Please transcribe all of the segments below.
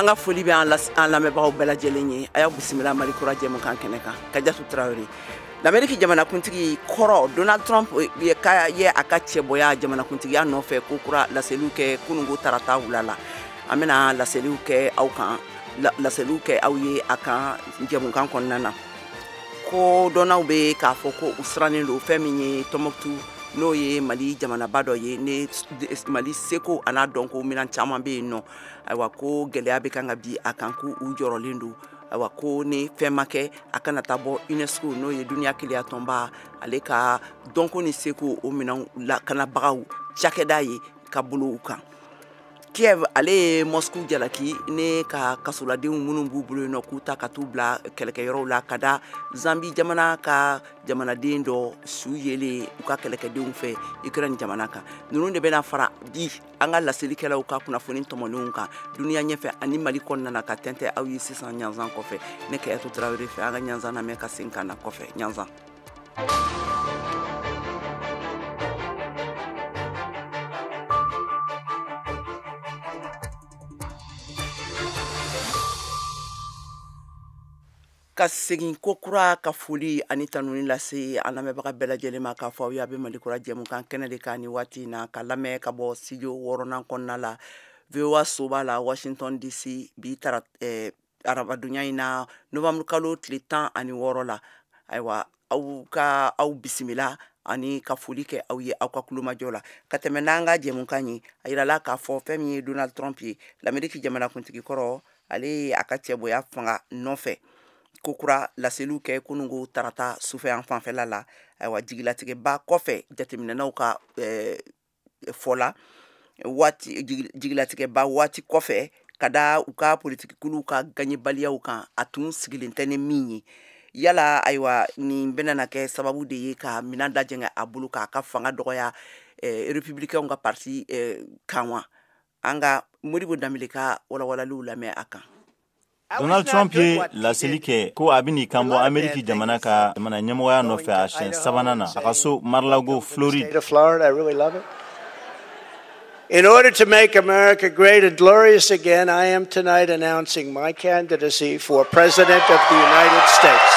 An ka foli bɛ an lamɛnbagaw bɛɛ lajɛlen ye. A y'aw bisimila Mali Kura jɛmukan kɛnɛ kan. Kajatu Tarawele. L'Amérique jamanakuntigi kɔrɔ Donald Trump ye a ka cɛbɔya jamanakuntigiya nɔfɛ ko kura laseliw kɛ kununko tarata wula la. An bɛna laseliw kɛ aw kan, laseliw kɛ aw ye a kan jɛmukan kɔnɔna na. Ko dɔnnaw bɛ k'a fɔ ko u sirannen don fɛn min ye Tɔnbukutu, n'o ye Mali jamanaba dɔ ye, ne Mali seko a n'a dɔnko minɛn caman bɛ yen nɔ. Ayiwa, ko gɛlɛya bɛ kan ka bi a kan, ko u jɔrɔlen don. Ayiwa, ko ni fɛn ma kɛ, a kana taa bɔ UNESCO, n'o ye duniya kelenya tɔnba, ale ka dɔnko ni seko o minɛnw lakanabagaw cakɛda ye ka bolo u kan. Kiev ale ye Moscou jalaki ne ka kasoladenw minnu b'u bolo yen nɔ, k'u ta ka t'u bila kɛlɛkɛyɔrɔw la, ka da Zambi jamana ka jamanaden dɔ su yelen u ka kɛlɛkɛdenw fɛ Ukraine jamana kan. Ninnu de bɛna fara bi an ka laselikɛlaw ka kunnafoni tɔmɔlenw kan duniya ɲɛfɛ ani Mali kɔnɔna na, ka tɛntɛn aw ye sisan ɲanzan kɔfɛ. Ne Kajatu Tarawele fɛ, an ka ɲanzan lamɛn ka segin ka na kɔfɛ. Ɲanzan. Ka segin ko kura ka foli ani tanuni lase an lamɛnbaga bɛɛ lajɛlen ma, k'a fɔ aw ye a bɛ Mali Kura jɛmukan kɛnɛ de kan nin waati in na, ka lamɛn ka bɔ studio 6nan kɔnɔna la, VOA soba la, Washington DC, bi tara arabadonya in na, novembre kalo tile 16 la. Ayiwa, aw ka aw bisimila ani ka foli kɛ aw ye aw ka kulomajɔ la. Ka tɛmɛ n'an ka jɛmukan ye, a yirala k'a fɔ fɛn min ye Donald Trump ye, l'Amérique jamanakuntigi kɔrɔ, ale ye a ka cɛbɔya fanga nɔfɛ ko kura laseliw kɛ kununko tarata sufɛ yan fanfɛla la. Ayiwa, jigilatigɛba kɔfɛ, jateminɛnaw ka fɔ la, waati jigilatigɛba waati kɔfɛ, ka da u ka politikikuluw ka gagnebaliyaw kan, a tun sigilen tɛ ni min ye. Yala ayiwa, nin bɛna na kɛ sababu de ye ka minɛn dajɛngɛ a bolo, k'a ka fanga dɔgɔya républicain ka parti kan wa? An ka Modibo Danbele ka walawalaliw lamɛn a kan. Donald Trump ye laseli kɛ ko a bɛn'i kan bɔ Ameriki jamana ka jamana ɲɛmɔgɔya nɔfɛ a siɲɛ sabanan na, a ka so Mar-a-Lago, Floride. In order to make America great and glorious again, I am tonight announcing my candidacy for President of the United States.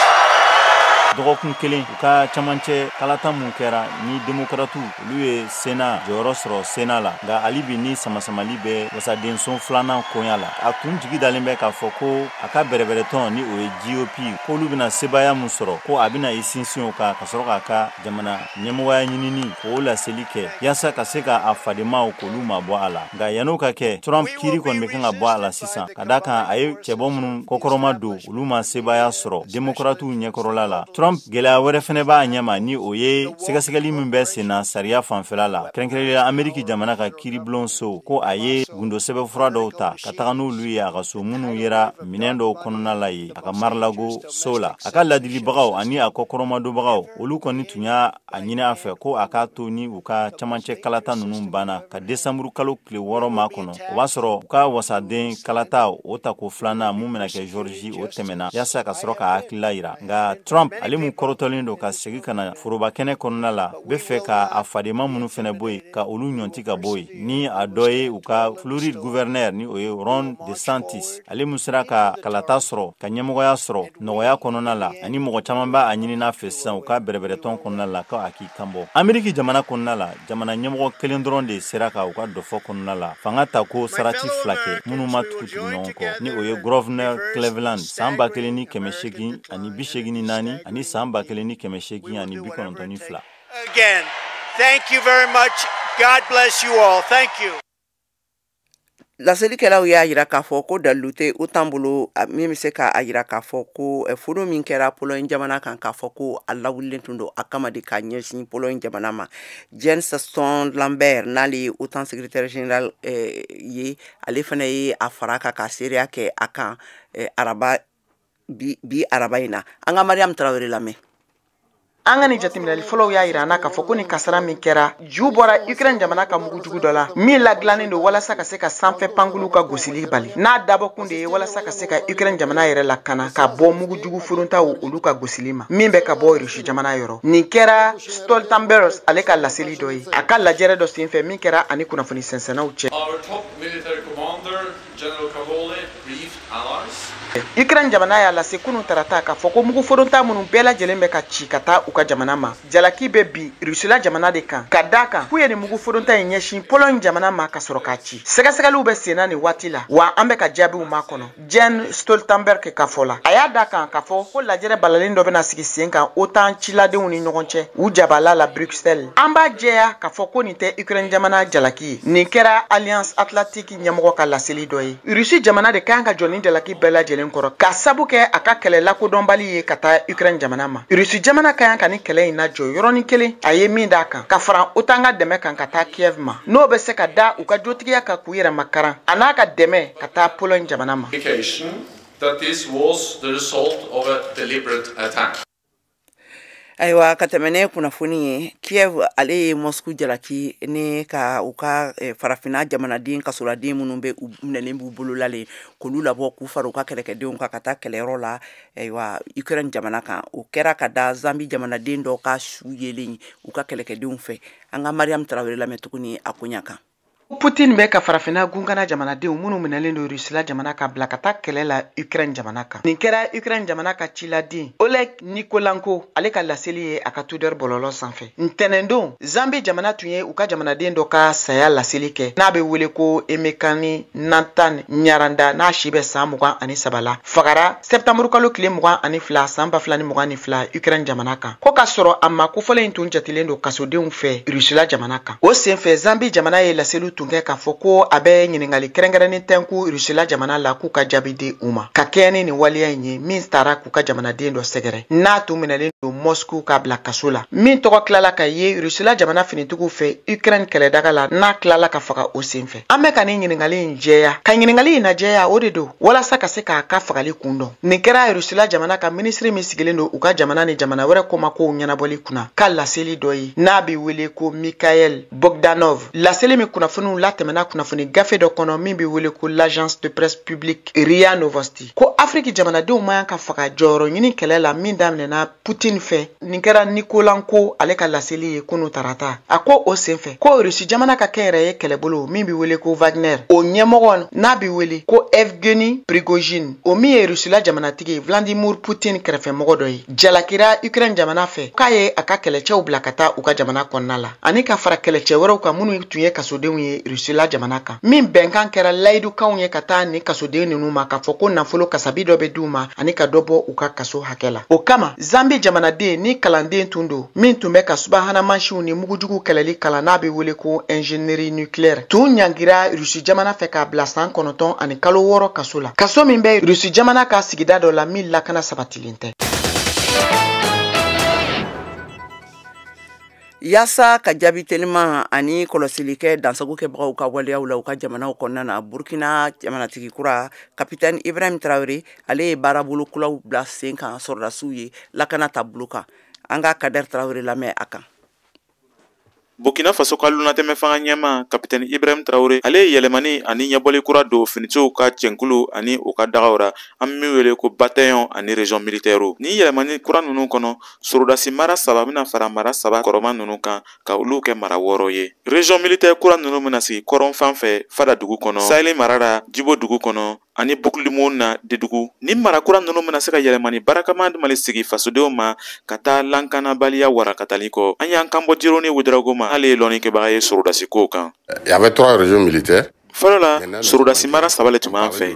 Dɔgɔkun kelen u ka camancɛ kalata mun kɛra ni demokratu olu ye Sena jɔyɔrɔ sɔrɔ Sena la, nka hali bi ni samasamali bɛ wasadenso filanan koɲa la. A kun jigi dalen bɛ k'a fɔ ko a ka bɛrɛbɛrɛtɔn, ni o ye GOP, k'olu bɛna sebaaya mun sɔrɔ, ko a bɛna i sinsin o kan ka sɔrɔ k'a ka jamana ɲɛmɔgɔya ɲinini k'o laseli kɛ, yaasa ka se ka a fadenmaw k'olu mabɔ a la. Nka yann'o ka kɛ, Trump kiiri kɔni bɛ kan ka bɔ a la sisan, ka d'a kan a ye cɛbɔ minnu kɔkɔrɔma don, olu ma sebaaya sɔrɔ demokratiw ɲɛkɔrɔla la. Trump gɛlɛya wɛrɛ fɛnɛ b'a ɲɛma, ni o ye sɛgɛsɛgɛli min bɛ sen na sariya fanfɛla la, kɛrɛnkɛrɛnnenya Ameriki jamana ka kiiribulon so, ko a ye gundo sɛbɛnfura dɔw ta ka taga n'olu ye a ka so, minnu yera minɛn dɔw kɔnɔna la ye a ka Mar-a-Lago so la. A ka ladilibagaw ani a kɔkɔrɔmadonbagaw, olu kɔni tun y'a ɲini a fɛ ko a k'a to ni u ka camancɛ kalata ninnu banna ka desanburu kalo tile 6 ma kɔnɔ, o b'a sɔrɔ u ka wasaden kalata o tako filanan mun bɛna kɛ Georgie, o tɛmɛna, yaasa ka sɔrɔ ka hakilila yira. Nka Trump ale mun kɔrɔtɔlen don ka segin ka na foroba kɛnɛ kɔnɔna la, bɛ fɛ ka a fadenma minnu fɛnɛ bɔ yen, ka olu ɲɔnti ka bɔ yen, ni a dɔ ye u ka Floride gouverneur, ni o ye Ron DeSantis, ale mun sera ka kalata sɔrɔ, ka ɲɛmɔgɔya sɔrɔ nɔgɔya kɔnɔna la, ani mɔgɔ caman b'a a ɲinina fɛ sisan u ka bɛrɛbɛrɛtɔn kɔnɔna la ko a k'i kanbɔ. Ameriki jamana kɔnɔna la, jamana ɲɛmɔgɔ kelen dɔrɔn de sera ka u ka dɔfɔ kɔnɔna la fanga ta ko sarati fila kɛ minnu ma tugu ɲɔgɔn kɔ, ni o ye Governor Cleveland san 1884 ani san 1892. Again, thank you very much. God bless you all. Thank you. Laselikɛlaw y'a yira k'a fɔ ko dalilu tɛ OTAN bolo min bɛ se k'a yira k'a fɔ ko fono min kɛra Pologne jamana kan, k'a fɔ ko a lawulilen tun don a kama de ka ɲɛsin Pologne jamana ma. Jens Stoltenberg, n'ale ye OTAN secrétaire général ye, ale fana ye a fara kan ka seereya kɛ a kan araba bi araba in na. An ka Mariam Tarawele lamɛn. An ka nin jateminɛli fɔlɔw y'a yira an na k'a fɔ ko nin kasara min kɛra, ju bɔra Ukraine jamana ka mugujugu dɔ la min ladilannen don walasa ka se ka sanfɛ pankuluw ka gosili bali, n'a dabɔkun de ye walasa ka se ka Ukraine jamana yɛrɛ lakana ka bɔ mugujugu furuntaw olu ka gosili ma min bɛ ka bɔ Rusi jamana yɔrɔ. Nin kɛra Stoltenberg ale ka laseli dɔ ye a ka lajɛrɛ dɔ senfɛ min kɛra ani kunnafoni sɛnsɛnnaw cɛ. Our top military commander, General Cavoli, briefed Ukraine jamana y'a lase kunun tarata k'a fɔ ko mugu foronta minnu bɛɛ lajɛlen bɛ ka ci ka taa u ka jamana ma, jalaki bɛ bi Rusila jamana de kan, ka d'a kan k'u ye nin mugu foronta in ɲɛsin Pologne jamana ma ka sɔrɔ k'a ci. Sɛgɛsɛgɛliw bɛ senna nin waati la, wa an bɛ ka jaabiw makɔnɔ. Jens Stoltenberg ka fɔ la, a y'a d'a kan k'a fɔ ko lajɛrɛ balalen dɔ bɛna sigi sen kan OTAN ciladenw ni ɲɔgɔn cɛ u jabala la Bruxelles. An b'a jɛya k'a fɔ ko nin tɛ Ukraine jamana jalaki ye. Nin kɛra Alliance Atlantique ɲɛmɔgɔ ka laseli dɔ ye. Russie jamana de kan ka jɔ ni jalaki bɛɛ lajɛlen kɔrɔ, ka sabu kɛ a ka kɛlɛ lakodɔnbali ye ka taa Ukraine jamana ma. Russie jamana ka kan ka ni kɛlɛ in lajɔ yɔrɔnin kelen, a ye min d'a kan ka fara OTAN ka dɛmɛ kan ka taa Kiev ma, n'o bɛ se ka da u ka jotigiya kan k'u yɛrɛ makaran, a n'a ka dɛmɛ ka taa Pologne jamana ma. That this was the result of a deliberate attack. Ayiwa, ka tɛmɛ ne kunnafoni ye, Kiev ale ye Moscou jalaki ni ka u ka farafinna jamanaden kasoladen minnu bɛ u minɛlen b'u bolo lalen, k'olu labɔ k'u fara u ka kɛlɛkɛdenw kan ka taa kɛlɛyɔrɔ la, ayiwa, Ukraine jamana kan. O kɛra ka da Zambi jamanaden dɔ ka su yelen u ka kɛlɛkɛdenw fɛ. An ka Mariam Tarawele lamɛn tuguni a koɲa kan. Putin bɛ ka farafinna gunkana jamanadenw minnu minɛlen don Rusila jamana ka bila ka taa kɛlɛ la Ukraine jamana kan. Nin kɛra Ukraine jamana ka ciladen Oleg Nikolenko ale ka laseli ye a ka Twitter bɔlɔlɔ sanfɛ. Ntɛnɛndon, Zambi jamana tun ye u ka jamanaden dɔ ka saya laseli kɛ, n'a bɛ wele ko Emekani Nathan Nyaranda, n'a si bɛ san 23 la, fagara septembre kalo tile 22 san 2022 Ukraine jamana kan, ko k'a sɔrɔ a ma kofɔlen in tun jatelen don kasodenw fɛ Rusila jamana kan. O senfɛ, Zambi jamana ye laseli tun kɛ k'a fɔ ko a bɛ ɲininkali kɛrɛnkɛrɛnnen tɛnku Rusila jamana la k'u ka jaabi di u ma, ka kɛɲɛ ni nin waleya in ye min taara k'u ka jamanaden dɔ sɛgɛrɛ, n'a tun minɛlen don Moscou ka bila kaso la, min tɔgɔ tilala ka ye Rusila jamana finitigiw fɛ Ukraine kɛlɛdaga la, n'a tilala ka faga o senfɛ. An bɛ ka nin ɲininkali in jɛya, ka ɲininkali in lajɛya, o de don walasa ka se k'a ka fagali kun dɔn. Nin kɛra Rusila jamana ka minisiri min sigilen don u ka jamana ni jamana wɛrɛ komakow ɲɛnabɔli kunna ka laseli dɔ ye, n'a bɛ wele ko Mikhail Bogdanov. Laseli min kunnafoniw latɛmɛna kunnafoni gafe dɔ kɔnɔ min bɛ wele ko l'agence de presse publique RIA Novosti, ko Afiriki jamanadenw man kan ka faga jɔyɔrɔ ɲini kɛlɛ la min daminɛna Putin fɛ. Nin kɛra Nikolenko ale ka laseli ye kunu tarata. A ko o senfɛ ko Rusi jamana ka kɛnyɛrɛye kɛlɛbolo min bɛ wele ko Wagner, o ɲɛmɔgɔ n'a bɛ wele ko Evgeny Prigojine, o min ye Rusila jamanatigi Vladimir Putin kɛrɛfɛmɔgɔ dɔ ye, jalakira Ukraine jamana fɛ k'a ye a ka kɛlɛcɛw bila ka taa u ka jamana kɔnɔna la, ani ka fara kɛlɛcɛ wɛrɛw kan minnu tun ye kasodenw ye Rusila jamana kan, min bɛnkan kɛra layidukanw ye ka taa ni kasoden ninnu ma, k'a fɔ ko nafolo kasabi dɔ bɛ d'u ma ani ka dɔ bɔ u ka kaso hakɛ la. O kama, Zambi jamanaden ni kalanden tun don min tun bɛ ka subahana mansinw ni mugujugu kɛlɛli kalan, n'a bɛ wele ko ingénierie nucléaire, tun ɲangira Rusi jamana fɛ k'a bila san 9 ani kalo 6 kaso la, kaso min bɛ Rusi jamana ka sigida dɔ la min lakana sabatilen tɛ. Yaasa ka jaabi teliman ani kɔlɔsili kɛ dansago kɛbagaw ka waleyaw la u ka jamanaw kɔnɔna na, Burkina jamanatigi kura Kapitɛni Ibrahim Traoré ale ye baarabolo kuraw bila sen kan sɔrɔdasiw ye lakana taabolo kan. An ka Kader Traoré lamɛn a kan. Burkina Faso ka lunatɛmɛ fanga ɲɛma Kapitɛni Ibrahim Traoré ale ye yɛlɛmani ani ɲɛbɔli kura don finitigiw ka cɛnkulu ani u ka dagaw ra, an bɛ min wele ko bataillon ani région militaire. Ni yɛlɛmani kura ninnu kɔnɔ, sorodasi mara 3 bɛna fara mara 3 kɔrɔma ninnu kan ka olu kɛ mara 6 ye. Région militaire kura ninnu bɛna sigi kɔrɔn fan fɛ Fada dugu kɔnɔ, Sahel mara la Jibo dugu kɔnɔ ani Boucle-du-Mouhoun na Dedugu. Ni mara kura ninnu bɛna se ka yɛlɛmani baarakama mali sigi fasodenw ma ka taa lankanabaliya warakatali kɔ. An y'an kan bɔ Jironi Ouédraogo ma, ale ye lɔnnikɛbaga ye sorodasi kow kan. Il y avait 3 régions militaires. Fɔlɔ la, sorodasi mara 3 le tun b'an fɛ.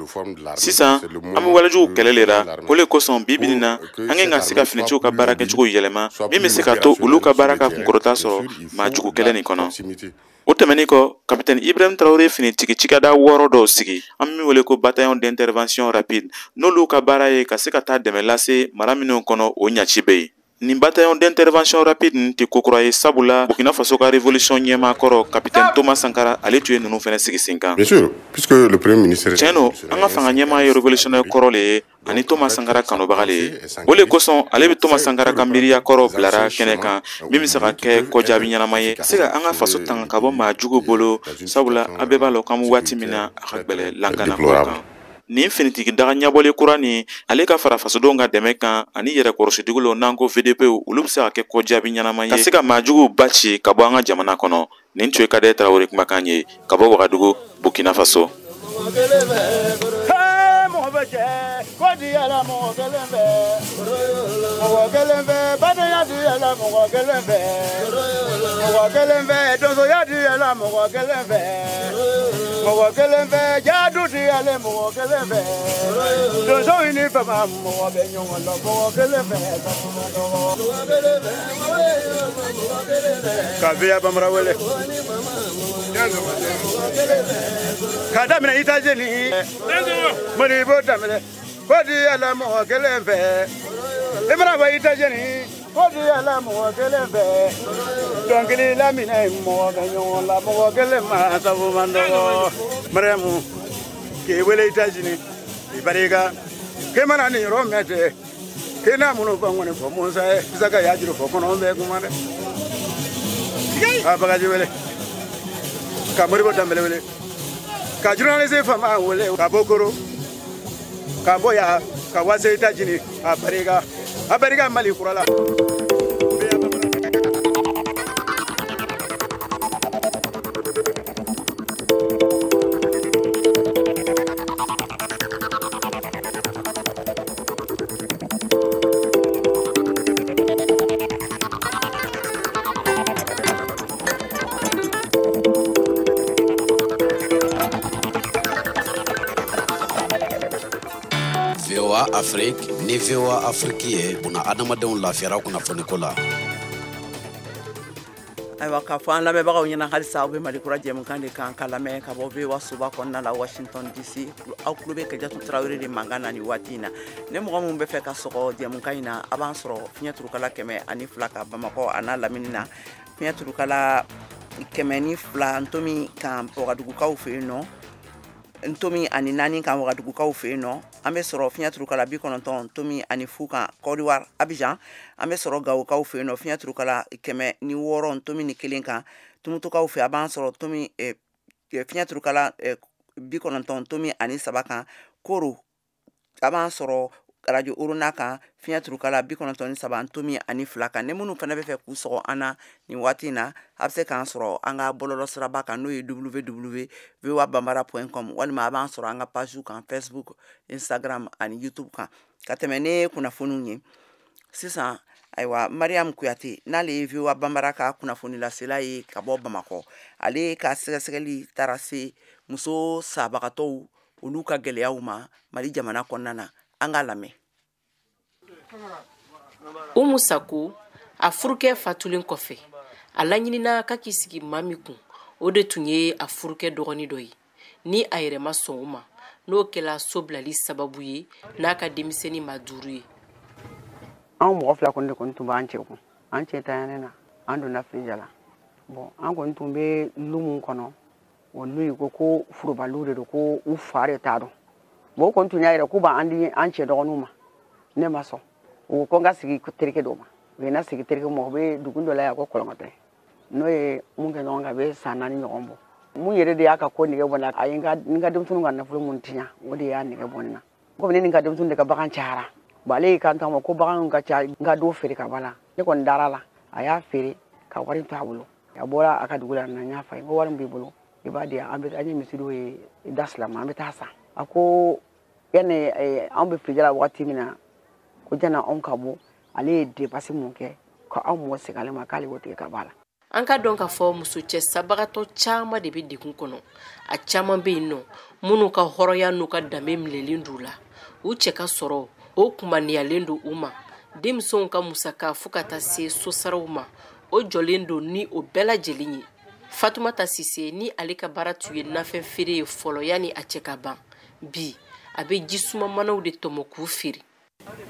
Sisan, an bɛ walejugu kɛlɛ le la. O le kosɔn bi bi in na, an kan ka se ka finitigiw ka baara kɛcogo yɛlɛma min bɛ se ka to olu ka baara ka kunkɔrɔta sɔrɔ maa jugu kɛlɛ nin kɔnɔ. O tɛmɛnen kɔ, Kapitɛni Ibrahim Traoré finitigi cikɛda 6 dɔw sigi, an bɛ min wele ko bataillon d'intervention rapide, n'olu ka baara ye ka se ka taa dɛmɛ lase mara minnu kɔnɔ o ɲaci bɛ yen. Nin bataillon d'intervention rapide nin tɛ ko kura ye, sabula Burkina Faso ka révolution ɲɛmaa kɔrɔ Kapitɛni Thomas Sankara ale tun ye ninnu fana sigi sen kan. Bien sûr, puisque le premier ministre. Tiɲɛ don, an ka fanga ɲɛmaa ye révolutionnaire kɔrɔ le ye ani Thomas Sankara kanubaga le ye. O le kosɔn ale bɛ Thomas Sankara ka miiriya kɔrɔ bilara kɛnɛ kan min bɛ se ka kɛ kɔjaabi ɲɛnama ye, ka se ka an ka faso tanga ka bɔ maa juguw bolo, sabula an bɛɛ b'a lɔn k'an bɛ waati min na a ka gɛlɛn lakana ko kan. Nin finitigi daga ɲɛbɔli kura nin ale ka fara fasodenw ka dɛmɛ kan ani yɛrɛkɔrɔsidugu n'an ko VDP, olu bɛ se ka kɛ kɔjaabi ɲɛnama ye ka se ka maajuguw ba ci ka bɔ an ka jamana kɔnɔ. Nin tun ye Kader Traoré kumakan ye ka bɔ Wagadugu, Burkina Faso. bɛ cɛ ko di yɛlɛ mɔgɔ kelen fɛ mɔgɔ kelen fɛ badenya di yɛlɛ mɔgɔ kelen fɛ mɔgɔ kelen fɛ donsoya di yɛlɛ mɔgɔ kelen fɛ mɔgɔ kelen fɛ jadu di yɛlɛ mɔgɔ kelen fɛ donso ni fama mɔgɔ bɛ ɲɔgɔn la mɔgɔ kelen fɛ ka viya bamara wele ka daminɛ États-Unis mali b'o daminɛ ko di yɛlɛ mɔgɔ kelen fɛ i mana bɔ États-Unis ko di yɛlɛ mɔgɔ kelen fɛ dɔnkili laminɛ mɔgɔ bɛ ɲɔgɔn la mɔgɔ kelen ma sabu man dɔgɔ Mariamu k'i wele États-Unis i barika k'i mana nin yɔrɔ mɛn ten k'i n'a minnu fɔ ŋɔni fɔ Musa ye Isaka y'a juru fɔ kɔnɔ bɛɛ kuma dɛ a bagaji wele ka Moribo Danbele wele ka journaliste fama wele ka bɔ Koro ka bɔ yan ka wase États-Unis a barika Mali kura la. VOA Afrique ni VOA Afrique ye buna adamadenw lafiyara kunnafoniko la. Ayiwa k'a fɔ an lamɛnbagaw ɲɛna halisa aw bɛ Mali kura jɛmukan de kan ka lamɛn ka bɔ VOA soba kɔnɔna la Washington DC. Aw tulo bɛ Kajatu Tarawele de mankan na nin waati in na. Ni mɔgɔ minnu bɛ fɛ ka sɔgɔ jɛmukan in na, a b'an sɔrɔ fiɲɛ turukala 102 kan Bamakɔ a n'a lamini na, fiɲɛ turukala 102 ntomi kan Wagadugukaw fɛ yen nɔ, ntomi ani 4 kan Wagadugukaw fɛ yen nɔ. An bɛ sɔrɔ fiɲɛ turukala 90 ntomi ani fu kan Côte d'Ivoire Abidjan. An bɛ sɔrɔ Gawokaw fɛ yen nɔ fiɲɛ turukala 106 ntomi ni 1 kan. Tumutukaw fɛ a b'an sɔrɔ tomi fiɲɛ turukala 90 ntomi ani 3 kan. Koro a b'an sɔrɔ radio Orona kan fiɲɛ turukala 93 ntomi ani 2 kan. Ni minnu fana bɛ fɛ k'u sɔgɔ an na nin waati in na, a bɛ se k'an sɔrɔ an ka bɔlɔlɔ siraba kan n'o ye www.voabambara.com walima a b'an sɔrɔ an ka page kan Facebook, Instagram ani YouTube kan. Ka tɛmɛ ne kunnafoniw ye sisan, ayiwa Mariam Kuyate n'ale ye VOA Bambara ka kunnafoni lasela ye ka bɔ Bamakɔ, ale ka sɛgɛsɛgɛli taara se muso sabagatɔw olu ka gɛlɛyaw ma Mali jamana kɔnɔna na. An k'a lamɛn. Umu Sako a furukɛ fatulen kɔfɛ, a laɲinina k'a k'i sigi maa min kun, o de tun ye a furukɛ dɔgɔnin dɔ ye ni a yɛrɛ ma sɔn o ma, n'o kɛla so bilali sababu ye n'a ka denmisɛnnin ma 5 ye. Anw mɔgɔ 2 kɔni de kɔni tun b'an cɛ kun, an cɛ tanyalen na, an donna firija la. Bon, an kɔni tun bɛ lu mun kɔnɔ, o lu in ko foroba lu de don, ko u fa de t'a dɔn. Bon, o kɔni tun y'a yira k'u b'an di an cɛ dɔgɔninw ma, ne ma sɔn. U ko n ka sigi terikɛ dɔw ma, u ye n sigi terikɛ ma, u bɛ dugu dɔ la yan ko Kɔlɔnkɔtɛ, n'o ye mun kɛ ɲɔgɔn kan a bɛ san 4 ɲɔgɔn bɔ. Mun yɛrɛ de y'a ka ko nege bɔ n na, a ye n ka denmisɛnninw ka nafolo mun tiɲɛ, o de y'a nege bɔ n na. Komi ne ni n ka denmisɛnninw de ka bagan cayara, bon ale y'i kanto a ma ko baganw ka ca, n ka dɔ feere ka bɔ a la. Ne kɔni dara la, a y'a feere ka wari to a bolo. A bɔra a ka dugu la, n y'a fɔ a ye n ko wari min b'i bolo i b'a di yan, an ye misi dɔw ye da silama, an bɛ taa san. A ko yanni anw bɛ firija la wagati min na, ko janni anw ka bɔ, ale ye dépense mun kɛ ko anw mɔ segin ale ma k'ale b'o tigɛ ka bɔ a la. An ka dɔn k'a fɔ muso cɛ sabagatɔ caman de bɛ degun kɔnɔ. A caman bɛ yen nɔ minnu ka hɔrɔnya n'u ka danbe minɛlen d'u la, u cɛ ka sɔrɔ o kumaniyalen don u ma, denmisɛnw ka musaka fo ka taa se sosaraw ma, o jɔlen don ni o bɛɛ lajɛlen ye. Fatumata Sise ni ale ka baara tun ye nafɛn feere ye fɔlɔ yanni a cɛ ka ban, bi a bɛ ji sumamanaw de tɔmɔ k'u feere.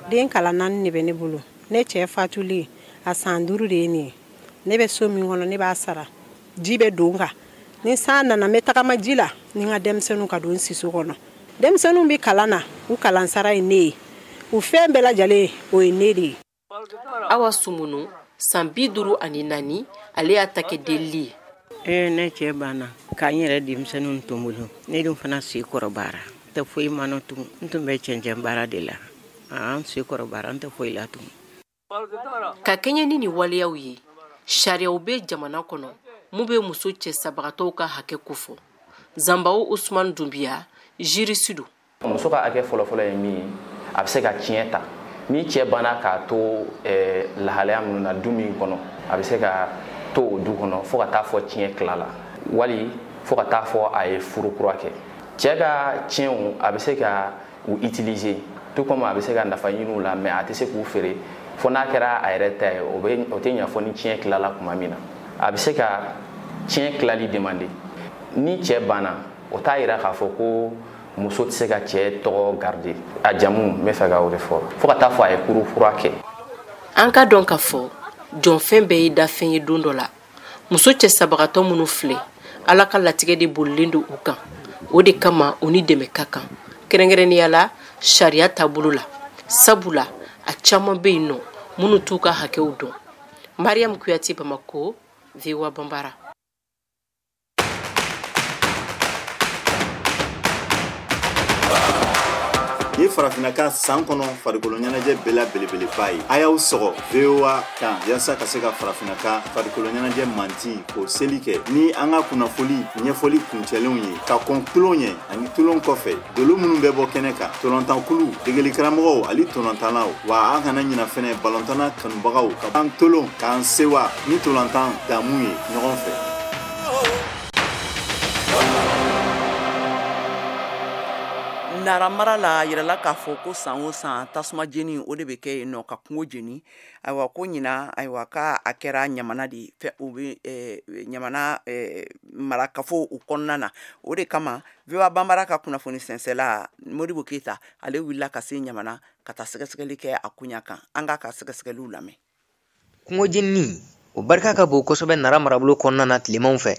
Den kalan 4 de bɛ ne bolo. Ne cɛ fatulen a san 5 de ye nin ye. Ne bɛ so min kɔnɔ ne b'a sara, ji bɛ don n kan, ni san nana n bɛ tagama ji la ni n ka denmisɛnninw ka don siso kɔnɔ. Denmisɛnninw bɛ kalan na, u kalan sara ye ne ye, u fɛn bɛɛ lajɛlen o ye ne de ye. Awa Sumunu san 54, ale y'a ta kɛ delili ye. Ne cɛ banna k'an yɛrɛ denmisɛnninw to n bolo, ne dun fana si kɔrɔbayara, n tɛ foyi ma nɔ tugun, n tun bɛ cɛncɛn baara de la, an si kɔrɔbayara, n tɛ foyi la tugun. Ka kɛɲɛ ni nin waleyaw ye, sariyaw bɛ jamana kɔnɔ mun bɛ muso cɛ sabagatɔw ka hakɛ kofɔ. Zanbawo Usman Dunbiya, juriste don. Muso ka hakɛ fɔlɔfɔlɔ ye min ye, a bɛ se ka tiɲɛ ta. Ni cɛ banna k'a to lahalaya minnu na du min kɔnɔ, a bɛ se ka to o du kɔnɔ fo ka taa fɔ tiɲɛ tila la, wali fo ka taa fɔ a ye furu kura kɛ. Cɛ ka tiɲɛw, a bɛ se ka u utiliser tout comme a bɛ se ka nafa ɲini u la, mais a tɛ se k'u feere fo n'a kɛra a yɛrɛ ta ye. O bɛ o tɛ ɲɛ fɔ ni tiɲɛ tilala tuma min na. A bɛ se ka tiɲɛ tilali demander. Ni cɛ banna, o t'a yira k'a fɔ ko muso tɛ se ka cɛ tɔgɔ garder, a jamu. N bɛ fɛ ka o de fɔ, fo ka taa fɔ a ye furu kura kɛ. An ka dɔn k'a fɔ jɔnfɛn bɛɛ ye dafɛn ye don dɔ la. Muso cɛ sabagatɔ minnu filɛ, Ala ka latigɛ de bolilen don u kan. O de kama u ni dɛmɛ ka kan, kɛrɛnkɛrɛnnenya la sariya taabolo la, sabula a caman bɛ yen nɔ minnu t'u ka hakɛw dɔn. Mariam Kuyate, Bamako, VOA Banbara. Ni farafinna ka san kɔnɔ farikolo ɲɛnajɛ bɛɛ la belebeleba ye, a y'aw sɔgɔ VOA kan yaasa ka se ka farafinna ka farikolo ɲɛnajɛ manti k'o seli kɛ ni an ka kunnafoli ɲɛfɔli kuncɛlenw ye, ka kɔn tulon ɲɛ ani tulon kɔfɛ, dolo minnu bɛ bɔ kɛnɛ kan, tolontankulu, degelikaramɔgɔw ani tolontannaw. Wa an kana ɲina fɛnɛ balontanna kanubagaw ka an tolon k'an sewa ni tolontan damu ye ɲɔgɔn fɛ. Nara mara la, yirala k'a fɔ ko san o san tasuma jeni o de bɛ kɛ yen nɔ ka kungo jeni. Ayiwa, ko ɲina, ayiwa, k'a a kɛra Ɲamana de fɛ, o bɛ Ɲamana mara kafo o kɔnɔna na. O de kama VOA Banbara ka kunnafoni sɛnsɛla Modibo Keyita, ale wulila ka se Ɲamana ka taa sɛgɛsɛgɛli kɛ a koɲa kan. An k'a ka sɛgɛsɛgɛliw lamɛn. Kungo jenini o barika ka bon kosɛbɛ Nara marabolo kɔnɔna na tilemaw fɛ,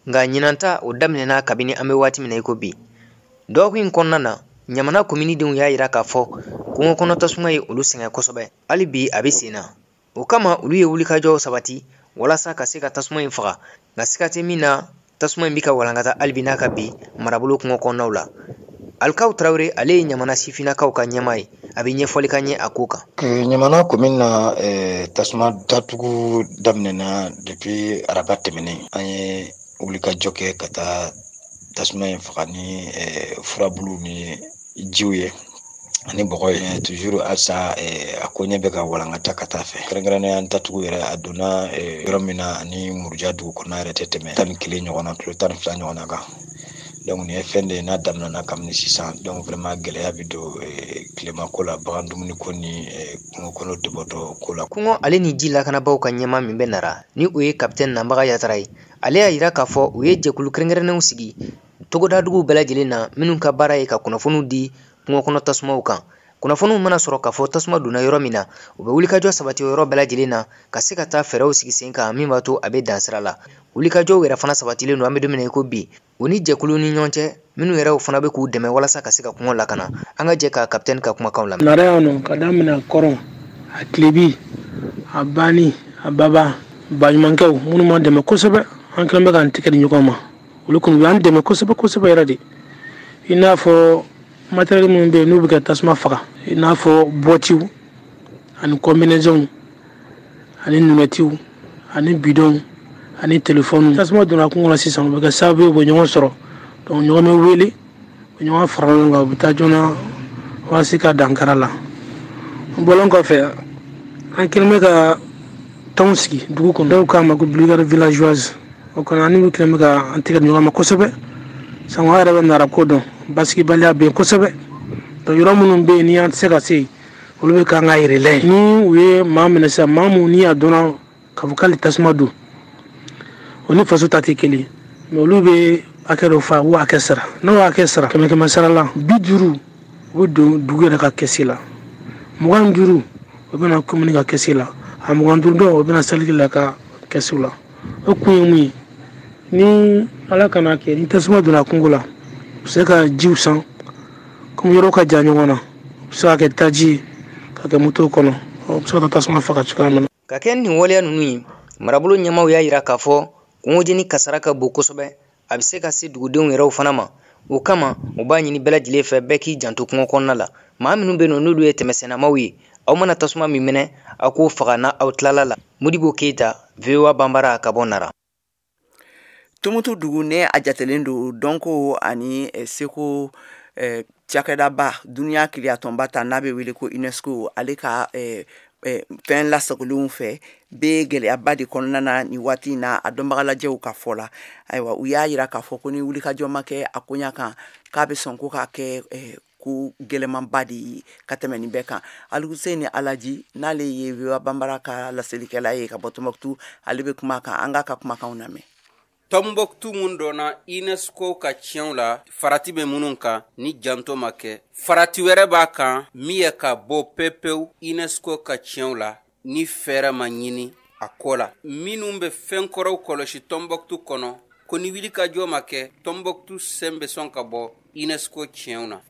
nka ɲinanta o daminɛna kabini an bɛ waati min na i ko bi. Dɔgɔkun in kɔnɔna na, Ɲamana kominidenw y'a yira k'a fɔ kungo kɔnɔ tasuma ye olu sɛgɛn kosɛbɛ, hali bi a bɛ sen na. O kama olu ye wulikajɔw sabati walasa ka se ka tasuma in faga, nka siga tɛ min na, tasuma in bɛ ka walankata hali bi n'a ka bi marabolo kungo kɔnɔnaw la. Alikaw Tarawele, ale ye Ɲamana sifinnakaw ka ɲɛmaa ye, a bɛ ɲɛfɔli ka ɲɛ a ko kan. Ɲamana komini na, tasuma datugu daminɛna depuis araba tɛmɛnen. An ye wulikajɔ kɛ ka taa tasuma in faga ni furabulu ni jiw ye ani bɔgɔ ye. Toujours halisa a ko ɲɛ bɛ ka walankata ka taa fɛ. Kɛrɛnkɛrɛnnenya datugu yɛrɛ, a donna yɔrɔ min na ani Muruja dugu kɔnɔna yɛrɛ tɛ tɛmɛ 11 ɲɔgɔn na, kilo 12 ɲɔgɔn kan. Donc nin ye fɛn de ye n'a daminɛna kabini sisan. Donc vraiment gɛlɛya bɛ don tilema ko la, bagan dumuni ko ni kungo kɔnɔ debɔtɔ ko la. Kungo ale ni ji lakanabaaw ka ɲɛmaa min bɛ Nara, ni o ye kapitɛni Nanbaga Yatara ye, ale y'a yira k'a fɔ u ye jɛkulu kɛrɛnkɛrɛnnenw sigi togodaduguw bɛɛ lajɛlen na, minnu ka baara ye ka kunnafoniw di kungo kɔnɔ tasumaw kan. Kunnafoniw mana sɔrɔ k'a fɔ tasuma donna yɔrɔ min na, u bɛ wulikajɔ sabati o yɔrɔ bɛɛ lajɛlen na ka se ka taa fɛɛrɛw sigi sen kan min b'a to a bɛ dan sira la. Wulikajɔw yɛrɛ fana sabatilen don an bɛ don min na i ko bi, u ni jɛkulu ni ɲɔgɔn cɛ minnu yɛrɛ fana bɛ k'u dɛmɛ walasa ka se ka kungo lakana. An ka jɛ ka kapitɛni ka kumakanw lamɛn. Nara yan nɔ, ka daminɛ kɔrɔn, a tilebi, a banni, a baba, baɲumankɛw minnu m'an dɛmɛ kosɛbɛ, an kɛlen bɛ k'an tɛgɛ di ɲɔgɔn ma. Olu kɔni u y'an dɛmɛ kosɛbɛ kosɛbɛ yɛrɛ de, i n'a fɔ matériel minnu bɛ yen n'u bɛ ka tasuma faga, i n'a fɔ bɔtiw ani combinaisonw ani lunettiw ani bidonw ani telefɔniw. Tasuma donna kungo la sisan, o bɛ kɛ sababu ye u bɛ ɲɔgɔn sɔrɔ. Donc ɲɔgɔn bɛ wele, u bɛ ɲɔgɔn fara ɲɔgɔn kan, u bɛ taa joona walasa ka dankari a la. O bɔlen kɔfɛ, an kɛlen bɛ ka tɔnw sigi dugu kɔnɔ, dɔw k'a ma ko brigade villageoise. O kɔni an n'u kɛlen bɛ ka an tɛgɛ di ɲɔgɔn ma kosɛbɛ. Sango an yɛrɛ bɛ Nara ko dɔn, basigibaliya bɛ yen kosɛbɛ. Donc yɔrɔ minnu bɛ yen ni an tɛ se ka se yen, olu bɛ k'an ka relais. Ni u ye maa minɛ sisan, maa mun ni a dɔnna k'a fɔ k'ale tasuma don, o ni faso ta tɛ kelen ye, mais olu bɛ hakɛ dɔ fa, u b'o hakɛ sara. N'o hakɛ sara, kɛmɛ kɛmɛ sara la, 50 u bɛ don dugu yɛrɛ ka kɛsi la, 25 u bɛ na commune ka kɛsi la, a 25 dɔw u bɛ na cercle la ka kɛsiw la. O kun ye mun ye? Ni Ala kana kɛ ni tasuma donna kungo la, u bɛ se ka jiw san, komi yɔrɔ ka jan ɲɔgɔn na, u bɛ se ka kɛ taji ye ka kɛ moto kɔnɔ, o bɛ se ka taa tasuma faga cogoya min na. Ka kɛ nin waleya ninnu ye, marabolo ɲɛmaaw y'a yira k'a fɔ kungojeni kasara ka bon kosɛbɛ, a bɛ se ka se dugudenw yɛrɛw fana ma. O kama u b'a ɲini bɛɛ lajɛlen fɛ, bɛɛ k'i janto kungo kɔnɔna la. Maa minnu bɛ yen nɔ n'olu ye tɛmɛsennamaw ye, aw mana tasuma min minɛ, aw k'o faga n'a aw tilala la. Modibo Keyita, VOA Banbara, ka bɔ Nara. Tumutu dugu ne a jatelen don dɔnko ani seko. Cakɛdaba duniya keleyatɔnba ta n'a bɛ wele ko UNESCO, ale ka fɛn lasagolenw fɛ bɛ gɛlɛyaba de kɔnɔna na nin waati in na. A dɔnbagalajɛw ka fɔ la, ayiwa, u y'a yira k'a fɔ ko ni wulikajɔ ma kɛ a koɲa kan, k'a bɛ sɔn ko k'a kɛ ko gɛlɛmanba de ye ka tɛmɛ nin bɛɛ kan. Aluseni Alaji, n'ale ye VOA Banbara ka laselikɛla ye ka bɔ Tɔnbɔkutu, ale bɛ kuma kan. An k'a ka kumakanw lamɛn. Tɔnbɔkutu mun dɔnna UNESCO ka tiɲɛw la, farati bɛ minnu kan, ni janto ma kɛ, farati wɛrɛ b'a kan min ye ka bɔ pepewu UNESCO ka tiɲɛw la ni fɛɛrɛ ma ɲini a ko la. Minnu bɛ fɛnkɔrɔw kɔlɔsi Tɔnbɔkutu kɔnɔ ko ni wulikajɔ ma kɛ, Tɔnbɔkutu sen bɛ sɔn ka bɔ UNESCO tiɲɛw na.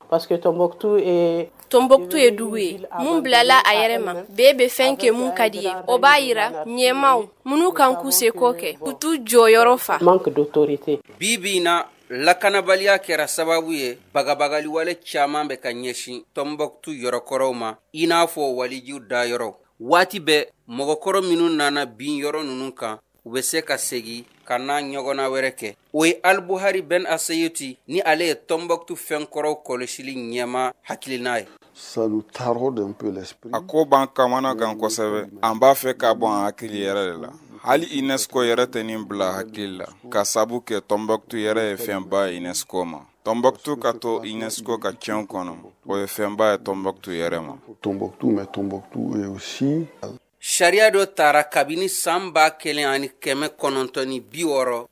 Parce que Tombouctou est Tombouctou ye dugu ye mun bilala a yɛrɛ ma. Bɛɛ bɛ fɛn kɛ mun ka di ye. O b'a yira ɲɛmaw minnu kan k'u seko kɛ, k'u t'u jɔyɔrɔ fa. Manque d'autorité. Bi bi in na, lakanabaliya kɛra sababu ye bagabagaliwale caman bɛ ka ɲɛsin Tɔnbɔkutu yɔrɔkɔrɔw ma, i n'a fɔ walijiw dayɔrɔ. Waati bɛɛ, mɔgɔkɔrɔ minnu nana bin yɔrɔ ninnu kan, u bɛ se ka segin ka n'a ɲɔgɔnna wɛrɛ kɛ. O ye Alibuhari Ben Aseyuti, ni ale ye Tɔnbɔkutu fɛnkɔrɔw kɔlɔsili ɲɛma, hakilina ye. A ko b'an kamana gan kosɛbɛ. An b'a fɛ k'a bɔ an hakili yɛrɛ de la. Hali UNESCO yɛrɛ tɛ nin bila hakili la, ka sabu kɛ Tɔnbɔkutu yɛrɛ ye fɛnba ye UNESCO ma. Tɔnbɔkutu ka to UNESCO ka tiɲɛ kɔnɔ, o ye fɛnba ye Tɔnbɔkutu yɛrɛ ma. Tombouctou, mais Tombouctou est aussi. Sariya dɔ tara kabini san 1969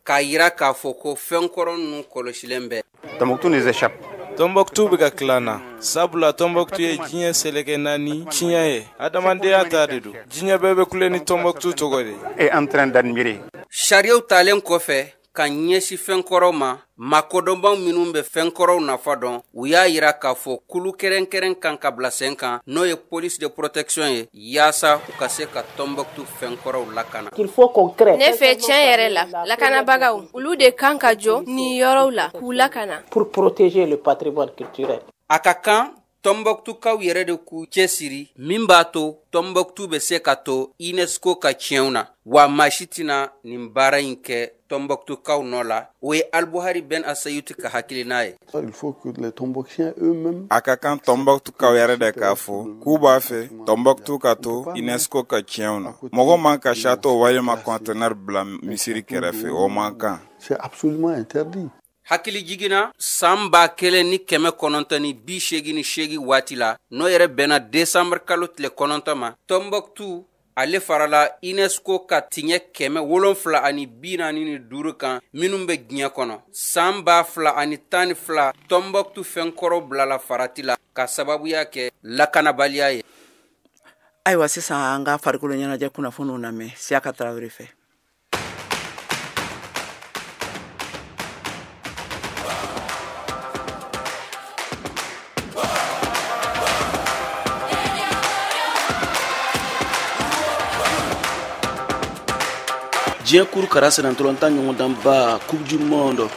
k'a yira k'a fɔ ko fɛnkɔrɔ ninnu kɔlɔsilen bɛ. Tombouctou nous échappe. Tombouctou bɛ ka tila na, sabula Tombouctou ye diɲɛ seleke naani tiɲɛ ye, adamadenya ta de don. Diɲɛ bɛɛ bɛ kule ni Tombouctou tɔgɔ de ye. Est en train d'admirer. Sariyaw talen kɔfɛ ka ɲɛsin fɛnkɔrɔw ma, makodɔnbaw minnu bɛ fɛnkɔrɔw nafa dɔn, u y'a yira k'a fɔ kulu kɛrɛnkɛrɛn kan ka bila sen kan, n'o ye police de protection ye, yaasa u ka se ka Tɔnbɔkutu fɛnkɔrɔw lakana. Qu'il faut qu'on crée. Ne fɛ, tiɲɛ yɛrɛ la, lakanabagaw, olu de kan ka jɔ nin yɔrɔw la k'u lakana. Pour protéger le patrimoine culturel. A ka kan Tɔnbɔkutukaw yɛrɛ de k'u cɛsiri min b'a to Tɔnbɔkutu bɛ se ka to UNESCO ka tiɲɛw na, wa maa si tɛna nin baara in kɛ Tɔnbɔkutukaw nɔ la. O ye Alibuhari Ben Asayuti ka hakilina ye. Il faut que les Tombouctiens eux-mêmes. A ka kan Tɔnbɔkutukaw yɛrɛ de k'a fɔ k'u b'a fɛ Tɔnbɔkutu ka to UNESCO ka tiɲɛw na. Mɔgɔ man ka château walima conteneur bila misiri kɛrɛfɛ, o man kan. C'est absolument interdit. Hakili jiginna san 1988 waati la, n'o yɛrɛ bɛnna desanburu kalo tile 9 ma, Tɔnbɔkutu ale farala UNESCO ka tiɲɛ 745 kan minnu bɛ diɲɛ kɔnɔ. San 2012, Tɔnbɔkutu fɛnkɔrɔw bilala farati la ka sababuya kɛ lakanabaliya ye. Ayiwa, sisan an ka farikolo ɲɛnajɛ kunnafoniw lamɛn Siyaka Tarawele fɛ. Diɲɛ kuru kara sennantolatan ɲɔgɔndanba Coupe du Monde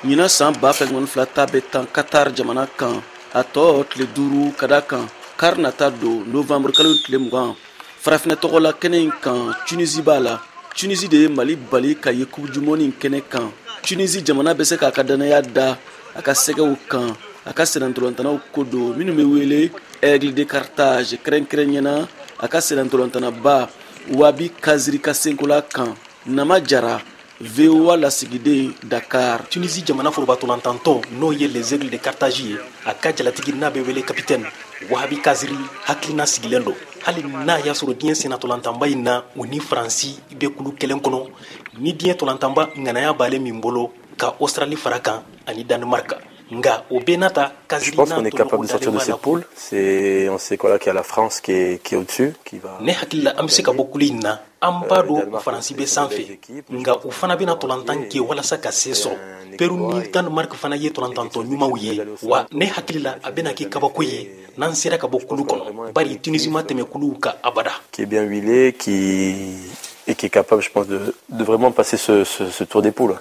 ɲinan san 2022 ta bɛ tan Qatar jamana kan, a tɔ tile 5 ka da kan kari nata don, novembre kalo tile 20. Farafinna tɔgɔ la kɛnɛ in kan, Tunisie b'a la. Tunisie de ye Mali bali ka ye Coupe du Monde in kɛnɛ kan. Tunisie jamana bɛ se k'a ka danaya da a ka sɛgɛw kan, a ka sennantolatannaw ko don minnu bɛ wele Aigle de Carthage, kɛrɛnkɛrɛnyana a ka sennantolatanaba Wabi Kaziri ka senkola kan. Nama Jara, VOA lasigiden, Dakar. Tunisie jamana forobatolantantɔ, n'o ye les Aigles de Carthage ye, a ka jalatigi n'a bɛ wele capitaine Wahabi Kaziri hakilina sigilen don, hali n'a y'a sɔrɔ diɲɛ sennatolantanba in na, u ni Faransi bɛ kulu kelen kɔnɔ, ni diɲɛ tolantanba ŋanaya b'ale min bolo ka Australie fara kan ani Danemark. Nka o bɛɛ n'a ta, Je pense qu'on est capable de sortir de cette poule. On sait quoi là, qu'il y a la France qui est au-dessus, qui va. Ne hakili la, an bɛ se ka bɔ kulu in na. An b'a dɔn Faransi bɛ sanfɛ, nka u fana bɛna tolantan kɛ walasa ka se sɔrɔ. Peru ni Danemark fana ye tolantantɔ ɲumanw ye, wa ne hakili la, a bɛna kɛ kabako ye n'an sera ka bɔ kulu kɔnɔ, bari Tunisie ma tɛmɛ kuluw kan abada. Qui est bien huilé, qui est capable, je pense, de vraiment passer ce tour des poules.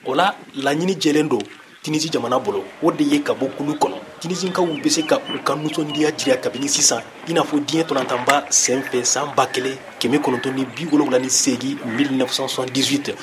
O la, laɲini jɛlen don Tunisie jamana bolo, o de ye ka bɔ kulu kɔnɔ. Tunisinkaw bɛ se ka u ka nisɔndiya jira kabini sisan, i n'a fɔ diɲɛ tolantanba senfɛ san 1978, 1978,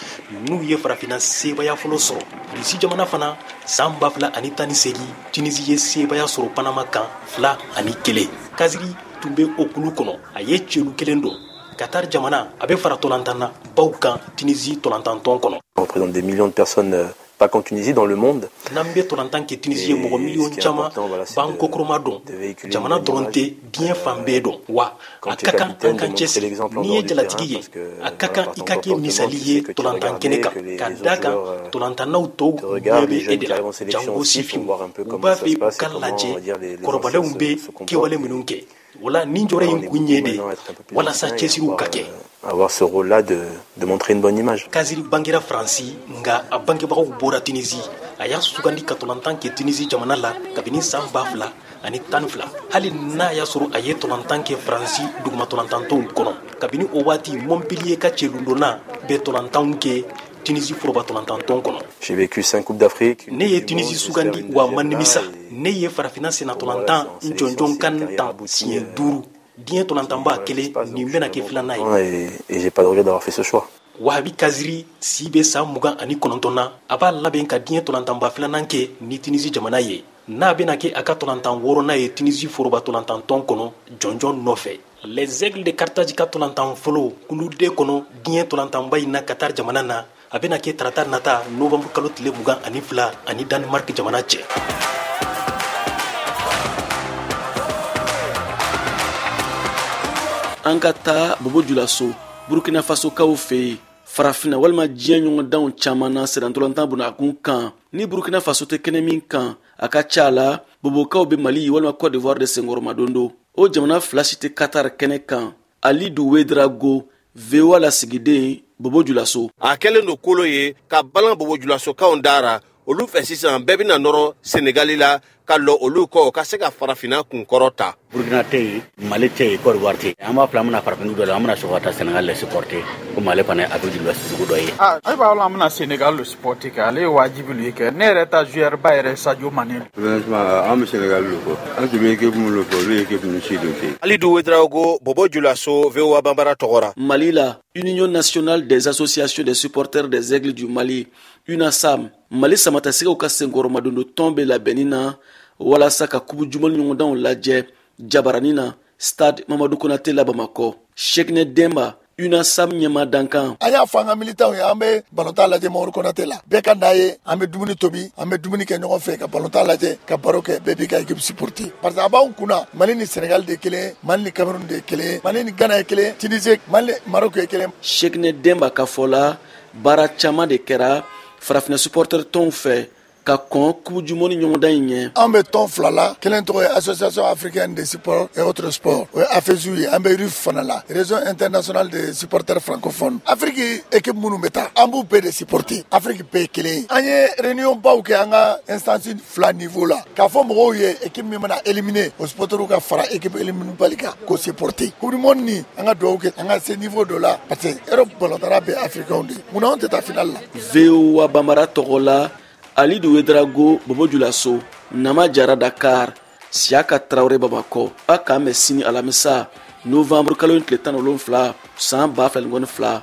n'u ye farafinna sebaaya fɔlɔ sɔrɔ. Irisi jamana fana, san 2018, Tunisi ye sebaaya sɔrɔ Panama kan 2-1. Kaziri tun bɛ o kulu kɔnɔ, a ye celu kelen don. Qatar jamana, a bɛ fara tolantanna baw kan Tunisi tolantantɔn kɔnɔ. On représente des millions de personnes, pas qu'en Tunisie, dans le monde. N'an bɛ tolantan kɛ Tunisie ye, mɔgɔ miliyɔn caman b'an kɔkɔrɔma dɔn. Jamana dɔrɔn tɛ, diɲɛ fan bɛɛ dɔn. Wa a ka kan an k'an cɛsiri. N'i ye jalatigi ye, a ka kan i ka kɛ misali ye tolantan kɛnɛ kan, ka da kan tolantannaw tɔw ɲɛ bɛ e de la, jango sifinw. U b'a fɛ u ka lajɛ kɔrɔbalenw bɛ kɛwale minnu kɛ. O la, nin jɔrɔ in kun ye de walasa cɛsiriw ka kɛ. Avoir ce rôle-là de montrer une bonne image. Kaziri bangera Faransi, nka a bangebagaw bɔra Tunisi. A y'a sugandi ka tolantan kɛ Tunisi jamana la kabini san 2012, hali n'a y'a sɔrɔ a ye tolantan kɛ Faransi duguma tolantantɔnw kɔnɔ. Kabini o waati, Montpellier ka cɛlundonna bɛ tolantanw kɛ Tunisi foroba tolantantɔn kɔnɔ. J'ai vécu 5 coupes d'Afrique. Ne ye Tunisi sugandi, wa ma nimisa. Ne ye farafinna senna tolantan jɔnjɔn kan tan siɲɛ 5, diɲɛ tolantanba kelen, nin bɛna kɛ filanan ye. Et j'ai pas de regret d'avoir fait ce choix. Wahabi Kaziri si bɛ san 29 na, a b'a labɛn ka diɲɛ tolantanba filanan kɛ ni Tunisi jamana ye, n'a bɛna kɛ a ka tolantan wɔɔrɔnan ye Tunisi foroba tolantantɔn kɔnɔ jɔnjɔn nɔfɛ. Les Aigles de Carthage ka tolantan fɔlɔ kulu D kɔnɔ diɲɛ tolantanba in na Qatar jamana na, a bɛna kɛ tarata nata, novembre kalo tile 22, ani Danemark jamana cɛ. An ka taa Bobo Julaso, Burkina Fasokaw fɛ yen. Farafinna walima diɲɛ ɲɔgɔndanw caman na, sennantolatan bunakun kan, ni Burkina Faso tɛ kɛnɛ min kan, a ka ca la bobokaw bɛ Mali walima Côte d'Ivoire de senkɔrɔmadon don. O jamana fila si tɛ Qatar kɛnɛ kan. Alidu Wedrago, VOA lasigiden, Bobo Julaso. A kɛlen don kolo ye ka balan Bobo Julasokaw dara olu fɛ. Sisan bɛɛ bɛna nɔrɔ Senegali la ka lɔ olu kɔ ka se ka farafinna kunkɔrɔ ta. Burkina tɛ yen, Mali tɛ yen, Côte d'Ivoire tɛ yen. An b'a fila, an bɛna farafindugu dɔ la, an bɛna sɔgɔ ka taa Sénégal le supporter, komi ale fana ye Afrique de l'Ouest dugu dɔ ye. Ah, ayiwa, an bɛna Sénégal le supporter kɛ, ale ye wajibi le kɛ. Ne yɛrɛ ta joueur ba yɛrɛ, Sadio Mané. Franchement, an bɛ Sénégal le kɔ, an tun bɛ équipe min le kɔ, olu ye équipe ninnu si de tɛ. Alidu Wedraogo, Bobo Julaso, VOA Banbara tɔgɔ ra. Mali la, Union nationale des associations des supporters des Aigles du Mali, UNASAM, Mali samatasɛgɛw ka senkɔrɔmadondo tɔn bɛ labɛnni na walasa ka Coupe du monde ɲɔgɔndanw lajɛ jabarani na, Stade Mamadu Konate la, Bamakɔ. Shekinɛ Denba, UNASAM ɲɛma dankan. An y'a fɔ an ka militants ye, an bɛ balontan lajɛ Mamadu Konate la. Bɛɛ ka n'a ye, an bɛ dumuni tobi, an bɛ dumuni kɛ ɲɔgɔn fɛ, ka balontan lajɛ, ka baro kɛ, bɛɛ b'i ka équipe supporter, parce que a b'anw kunna, Mali ni Sénégal de ye kelen, Mali ni Cameroun de ye kelen, Mali ni Ghana ye kelen, Tunisie, Mali, Maroc ye kelen. Shekinɛ Denba ka fɔ la, baara caman de kɛra farafinna supporter tɔnw fɛ ka kɔn Coupe du monde ɲɔgɔndan in ɲɛ. An bɛ tɔn fila la. Kelen tɔgɔ ye Association africaine de sport et autres sports, o ye AFESU ye. An bɛ RUF fana la, Réseau international de supporters francophones. Afrique équipe minnu bɛ taa, an b'u bɛɛ de supporter. Afrique bɛɛ ye kelen ye. An ye réunion baw kɛ an ka instance fila niveau la, k'a fɔ mɔgɔw ye, équipe min mana éliminer, o supporters ka fara équipe éliminer bali kan k'o supporter. Coupe du monde ni, an ka dugawu kɛ an ka se niveau dɔ la, parce que Europe balontanna bɛɛ africain de ye. Munna anw tɛ taa finale la? VOA Banbara tɔgɔ la, Alidu Wedrago, Bobo Julaso. Nama Jara, Dakar. Siaka Traoré, Bamakɔ. A k'an bɛn sini alamisa, novembre kalo in tile 17, san 2022.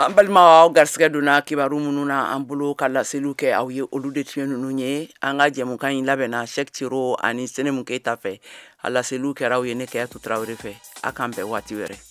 An balima, aw garisɛgɛ donna kibaru minnu na an bolo ka laseliw kɛ aw ye, olu de tun ye ninnu ye. An ka jɛmukan in labɛnna Sɛk Cero ani Senemu Keyita fɛ. A laseliw kɛra aw ye ne Kɛyatu Tarawele fɛ. A k'an bɛn waati wɛrɛ.